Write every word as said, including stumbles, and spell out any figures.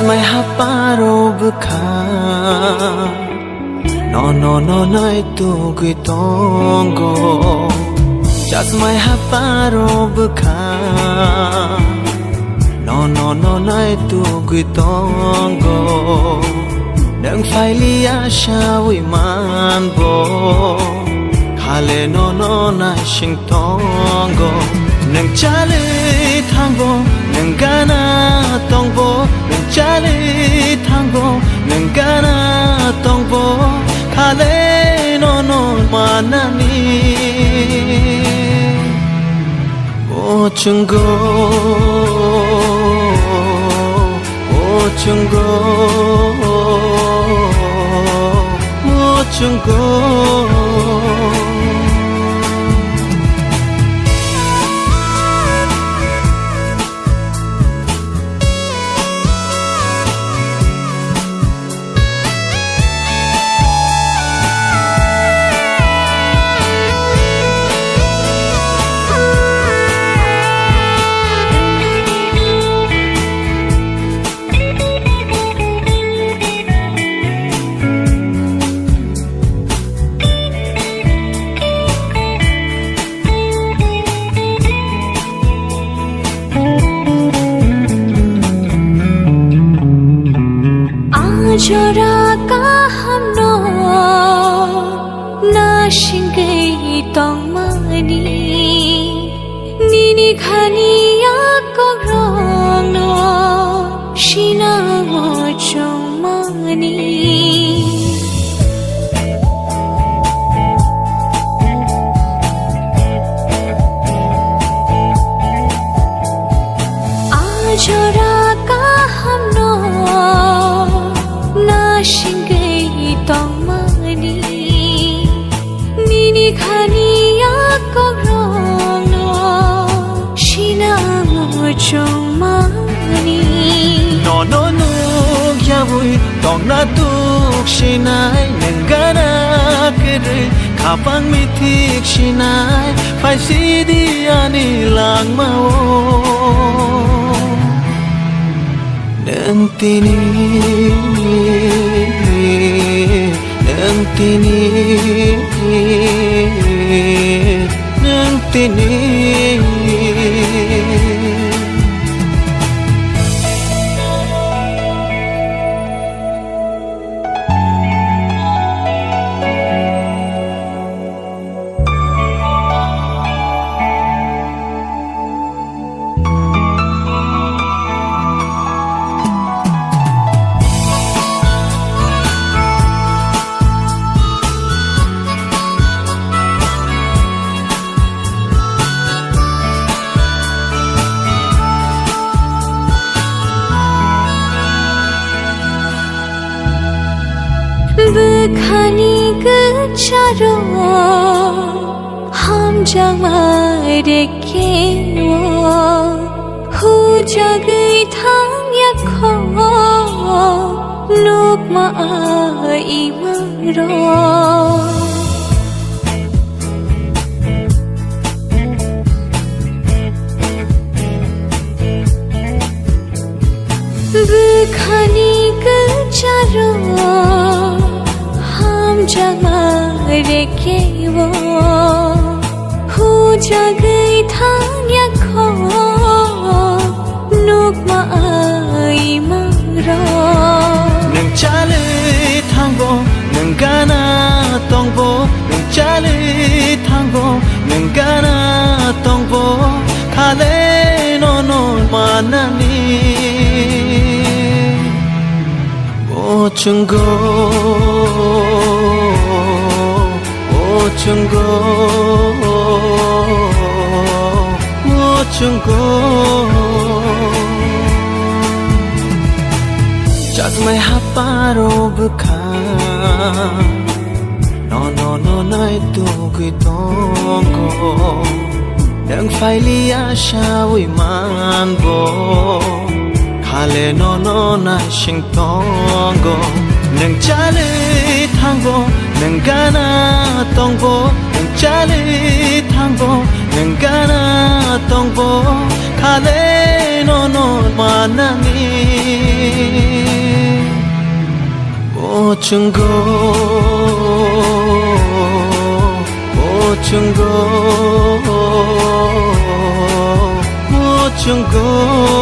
Mai haparo bwkha, no, no, no, nai tugwi tongo. Chasmai haparo bwkha, no, no, no, nai tugwi tongo. Nwng phailiya sawi manbo, khale no, no, naising tongo. Nwng chali thangbo, nwng gana tongbo, nwng chali thangbo, nwng gana tongbo, khale no, no manani. Muchungo, muchungo, muchungo. Ajora kahamno nasingwi tongmani, nini khani yakokrokno sinango chongmani. Ajora kahamno nasingwi tongmani, nini khani yakokrokno sinango chongmani. Nono nukyawi tongna tuk sinai, nwng gana kwrwi khapang mithik sinai, phaisidi ani langmao. Nwng tini, nwng tini, nwng tini. Bwkhani kwcharo hamjakma rekkeo, hujagwi thangya kho nukma a imangrok. Bwkhani kwcharo hamjakma rekkeo, hujagwi thangya kho nukma a imangrok. Nwng chali thangbo, nwng gana tongbo, nwng chali thangbo, nwng gana tongbo, khale nono manani. Muchungo, muchungo, muchungo. Chasmai haparo bwkha, no, no, no, nai tugwi tongo. Nwng phailiya sawi manbo, khale nono naising tongo. Nwng chali thangbo, nwng gana tongbo, nwng chali thangbo, nwng gana tongbo, khale nono manani. Ochungo, ochungo, ochungo.